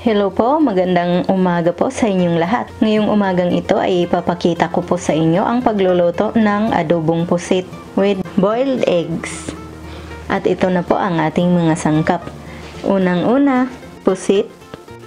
Hello po, magandang umaga po sa inyong lahat. Ngayong umagang ito ay ipapakita ko po sa inyo ang pagluluto ng adobong pusit with boiled eggs. At ito na po ang ating mga sangkap. Unang-una, pusit,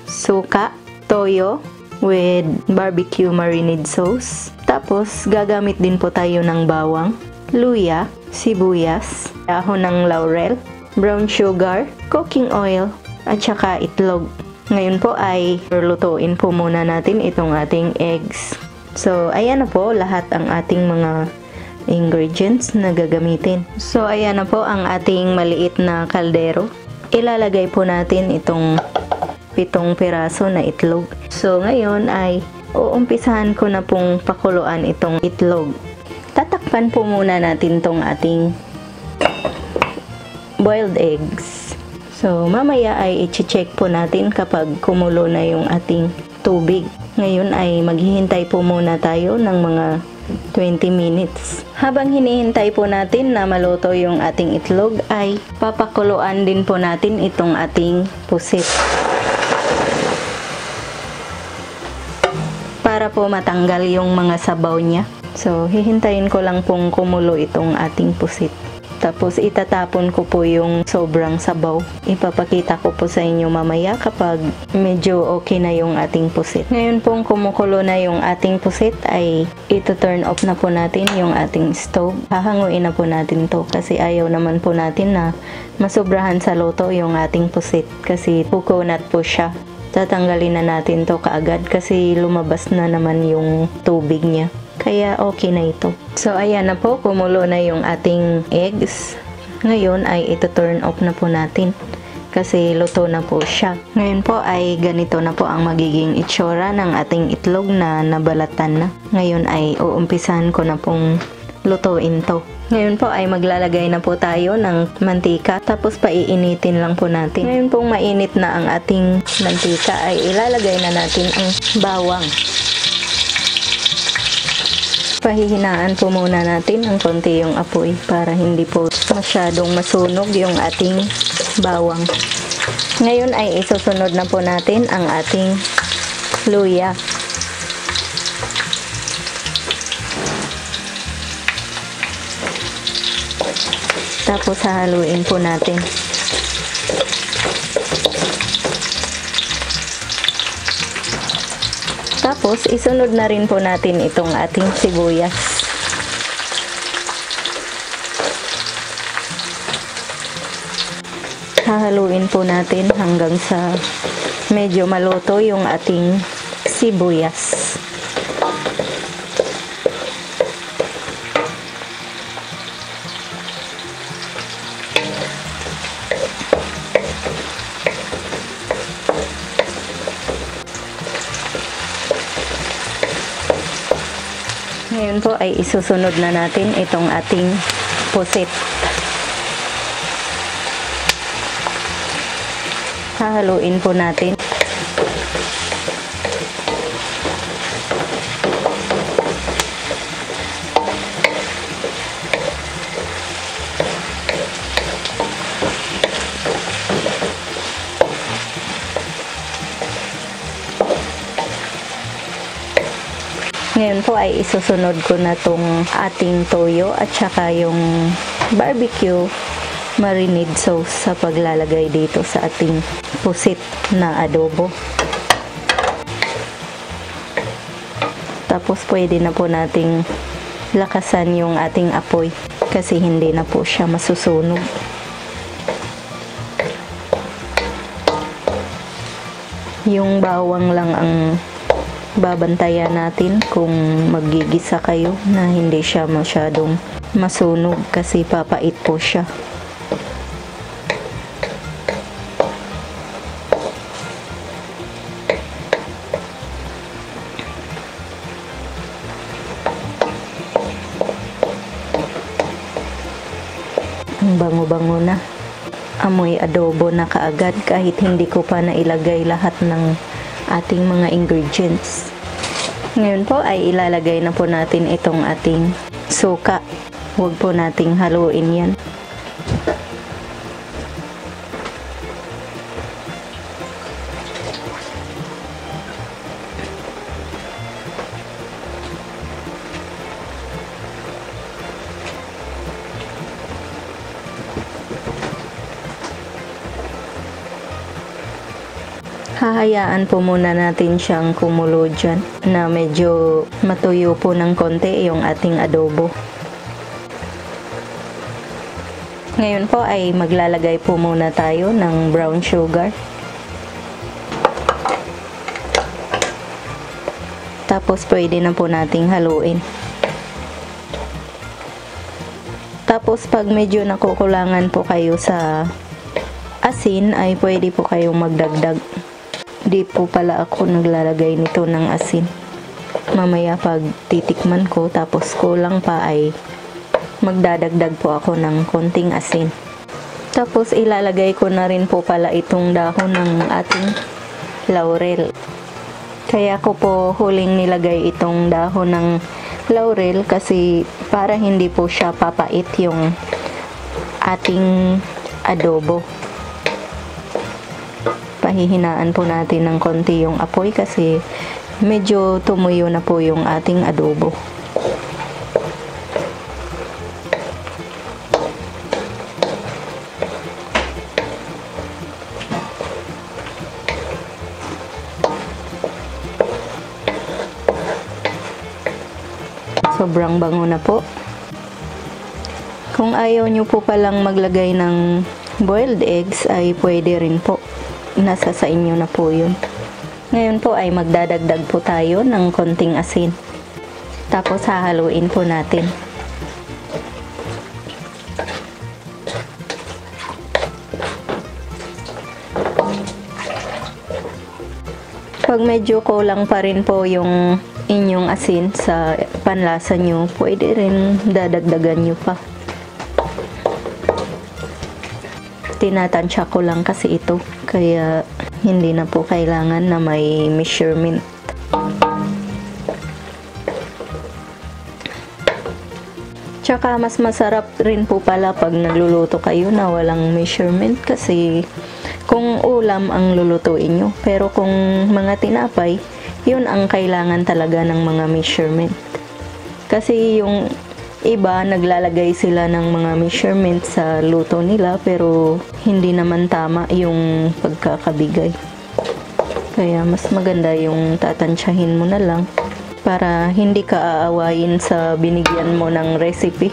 suka, toyo with barbecue marinade sauce. Tapos gagamit din po tayo ng bawang, luya, sibuyas, dahon ng laurel, brown sugar, cooking oil, at saka itlog. Ngayon po ay lutuin po muna natin itong ating eggs. So, ayan na po lahat ang ating mga ingredients na gagamitin. So, ayan na po ang ating maliit na kaldero. Ilalagay po natin itong 7 piraso na itlog. So, ngayon ay uumpisahan ko na pong pakuluan itong itlog. Tatakpan po muna natin itong ating boiled eggs. So, mamaya ay i-check po natin kapag kumulo na yung ating tubig. Ngayon ay maghihintay po muna tayo ng mga 20 minutes. Habang hinihintay po natin na maluto yung ating itlog, ay papakuluan din po natin itong ating pusit. Para po matanggal yung mga sabaw niya. So, hihintayin ko lang pong kumulo itong ating pusit. Tapos itatapon ko po yung sobrang sabaw. Ipapakita ko po sa inyo mamaya kapag medyo okay na yung ating pusit. Ngayon pong kumukulo na yung ating pusit ay ito-turn off na po natin yung ating stove. Hahanguin na po natin to kasi ayaw naman po natin na masobrahan sa luto yung ating pusit kasi coconut po siya. Tatanggalin na natin to kaagad kasi lumabas na naman yung tubig niya. Kaya okay na ito. So, ayan na po. Kumulo na yung ating eggs. Ngayon ay ito-turn off na po natin. Kasi luto na po siya. Ngayon po ay ganito na po ang magiging itsura ng ating itlog na nabalatan na. Ngayon ay uumpisahan ko na pong lutuin to. Ngayon po ay maglalagay na po tayo ng mantika. Tapos paiinitin lang po natin. Ngayon pong mainit na ang ating mantika ay ilalagay na natin ang bawang. Pahihinaan po muna natin ng konti yung apoy para hindi po masyadong masunog yung ating bawang. Ngayon ay isusunod na po natin ang ating luya. Tapos hahaluin po natin. Tapos, isunod na rin po natin itong ating sibuyas. Hahaluin po natin hanggang sa medyo maluto yung ating sibuyas. Ngayon po ay isusunod na natin itong ating pusit. Hahaluin po natin. Ngayon po ay isusunod ko na tong ating toyo at saka yung barbecue marinade sauce sa paglalagay dito sa ating pusit na adobo. Tapos pwede na po nating lakasan yung ating apoy kasi hindi na po siya masusunog. Yung bawang lang ang babantayan natin kung maggigisa kayo na hindi siya masyadong masunog kasi papait po siya. Ang bango-bango na. Amoy adobo na kaagad kahit hindi ko pa nailagay lahat ng ating mga ingredients. Ngayon po ay ilalagay na po natin itong ating suka. Huwag po nating haluin yan. Hahayaan po muna natin siyang kumulo dyan na medyo matuyo po ng konti yung ating adobo. Ngayon po ay maglalagay po muna tayo ng brown sugar. Tapos pwede na po nating haluin. Tapos pag medyo nakukulangan po kayo sa asin ay pwede po kayong magdagdag. Di po pala ako naglalagay nito ng asin. Mamaya pag titikman ko tapos kulang pa ay magdadagdag po ako ng konting asin. Tapos ilalagay ko na rin po pala itong dahon ng ating laurel. Kaya ko po huling nilagay itong dahon ng laurel kasi para hindi po siya papait yung ating adobo. Pahihinaan po natin ng konti yung apoy kasi medyo tumuyo na po yung ating adobo. Sobrang bango na po. Kung ayaw nyo po palang maglagay ng boiled eggs ay pwede rin po. Nasa sa inyo na po yun. Ngayon po ay magdadagdag po tayo ng konting asin. Tapos hahaluin po natin. Pag medyo kulang pa rin po yung inyong asin sa panlasa nyo, pwede rin dadagdagan nyo pa. Tinatansya ko lang kasi ito, kaya hindi na po kailangan na may measurement. Tsaka mas masarap rin po pala pag nagluluto kayo na walang measurement kasi kung ulam ang lulutuin nyo. Pero kung mga tinapay, yun ang kailangan talaga ng mga measurement. Kasi yung iba, naglalagay sila ng mga measurement sa luto nila pero hindi naman tama yung pagkakabigay. Kaya mas maganda yung tatansyahin mo na lang para hindi ka aawayin sa binigyan mo ng recipe.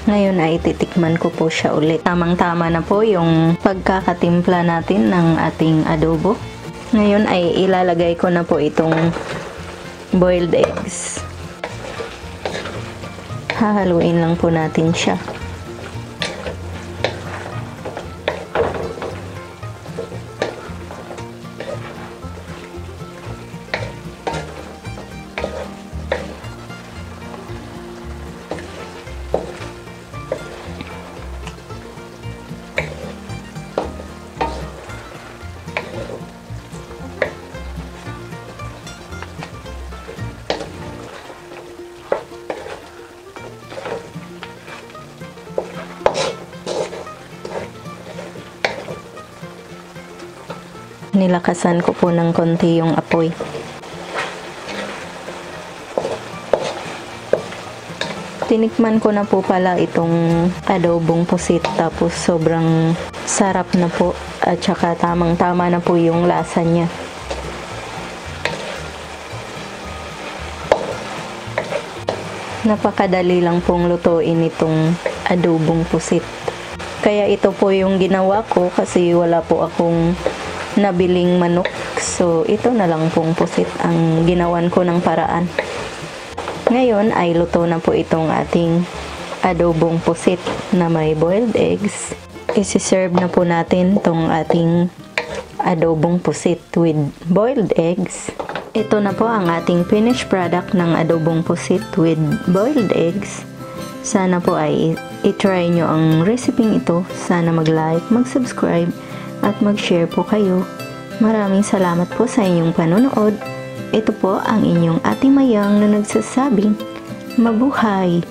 Ngayon ay titikman ko po siya ulit. Tamang-tama na po yung pagkakatimpla natin ng ating adobo. Ngayon ay ilalagay ko na po itong boiled eggs. Hahaluin lang po natin siya. Nilakasan ko po ng konti yung apoy. Tinikman ko na po pala itong adobong pusit tapos sobrang sarap na po at saka tamang-tama na po yung lasa niya. Napakadali lang pong lutuin itong adobong pusit. Kaya ito po yung ginawa ko kasi wala po akong nabiling manok. So, ito na lang pong pusit ang ginawan ko ng paraan. Ngayon ay luto na po itong ating adobong pusit na may boiled eggs. Isi-serve na po natin itong ating adobong pusit with boiled eggs. Ito na po ang ating finished product ng adobong pusit with boiled eggs. Sana po ay i-try nyo ang recipe ito. Sana mag-like, mag-subscribe, at mag-share po kayo. Maraming salamat po sa inyong panonood. Ito po ang inyong Ate Mayang na nagsasabing, mabuhay!